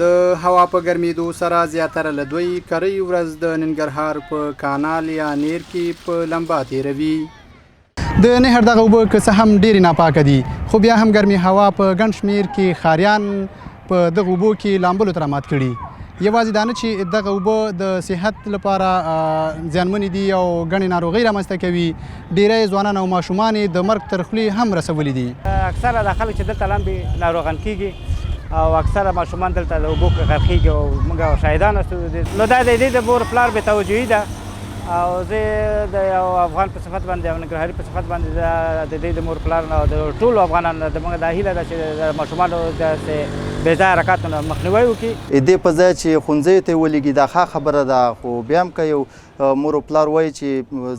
د هوا په ګرمېدو سره زیاتره له دوی کرۍ ورځ د ننګرهار په کانال یا نیر کې په لمبا تېروي. د نهر دغه اوبه که څه هم ډېرې ناپاکه دي، خو بیا هم ګرمې هوا په ګڼ شمېر کې ښاریان په دغو اوبو کې لامبلو ته رامات کړي. یوازې دا نه چې دغه اوبه د صحت لپاره زیانمنې دي او ګڼې ناروغۍ رامنځته کوي، ډېری ځوانان او ماشومان یې د مرګ تر خولې هم رسولي دي. اکثره دا خلک چې دلته لامبي ناروغان کیږي او اکثره ماشومان دلته د اوبو کې غرقیږي او موږ شاهدان یاستو. نو دا د دې د مور پلار بې توجهي ده او زه د یو افغان په صفت باندې او ننګرهاري په صفت باندې د دې د مور پلار او د ټولو افغانانو د موږ دا هیله ده چې د ماشومانو داسې بې ځایه حرکاتو نه مخنیوی وکړي. د دې په ځای چې ښونځیو ته یې ولېږي دا ښه خبره ده، خو بیا هم که یو مور او پلار وایي چې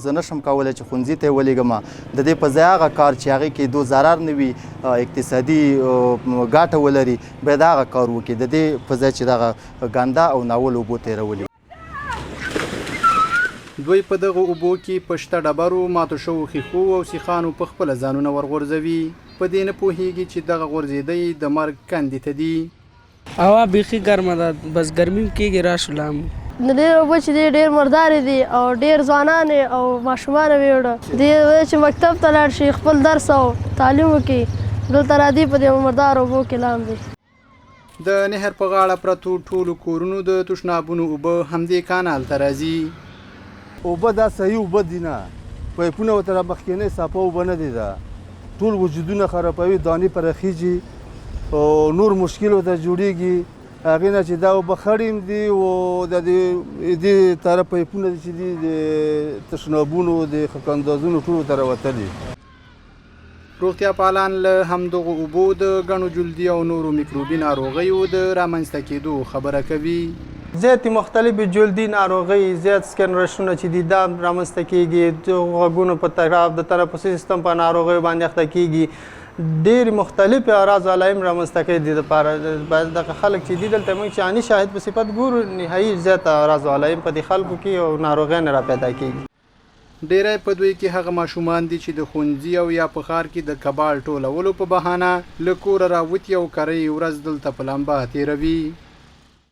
زه نه شم کولی چې ښونځي ته یې ولېږم، د دې په ځای هغه کار چې هغې کې دو ضرر نه وي، اقتصادي ګټه ولري، باید هغه کار وکړي، د دې په ځای چې دغه ګنده او ناولو اوبو ته یې راولېږي. دوی په دغو اوبو کې په شته ډبرو، ماتو شوو ښیښو او سیخانو په خپله ځانونه ورغورځوي، په دې نه پوهېږي چې دغه غورځېده یې د مرګ کندې ته دي. هوا بیخي ګرمه ده، بس ګرمي هم کېږي، راشو لامو. د دې اوبه چې دي ډېر مردارې دي او ډېر ځوانان او ماشومان ویوړه دي چې مکتب ته لاړ شي، خپل درس او تعلیم وکړي، دلته را دي په دې مردارو اوبو کې لامبي. د نهر په غاړه پرتو ټولو کورونو د تشنابونو اوبه همدې کانال ته راځي. اوبه دا صحیح اوبه دي نه، پایپونه ورته رامخکېنی صافه اوبه نه دي، دا ټول وجودونه خرابوي، دانې پر خیږي او نور مشکل ورته جوړیږي. هغې نه چې دا اوبه خړې هم دي او د دې طرف پایپونه چې دي د تشنابونو د خکندازونو ټولو ته راوتلي. روغتیاپالان له همدغو اوبو د ګڼو جلدي او نورو میکروبي ناروغیو د رامنځته کېدو خبره کوي. زیاتې مختلفې جلدي ناروغۍ، زیات سکن رشونه چې دي دا رامنځته کېږي، د غوږونو په تړاو د تنفسي سیستم په ناروغیو باندې اخته کېږي، ډېرې مختلفې اعراض او علایم رامنځته کوي. دې لپاره باید دغه خلک چې دي دلته موږ چې عیني شاهد په صفت ګورو، نهایي زیات اعراض او علایم په دې خلکو کې او ناروغۍ نه راپیدا کېږي. ډېری په دوی کې هغه ماشومان دي چې د ښونځي او یا په ښار کې د کباړ ټولولو په بهانه له کوره راوتي او کرۍ ورځ دلته په لمبا تېروي.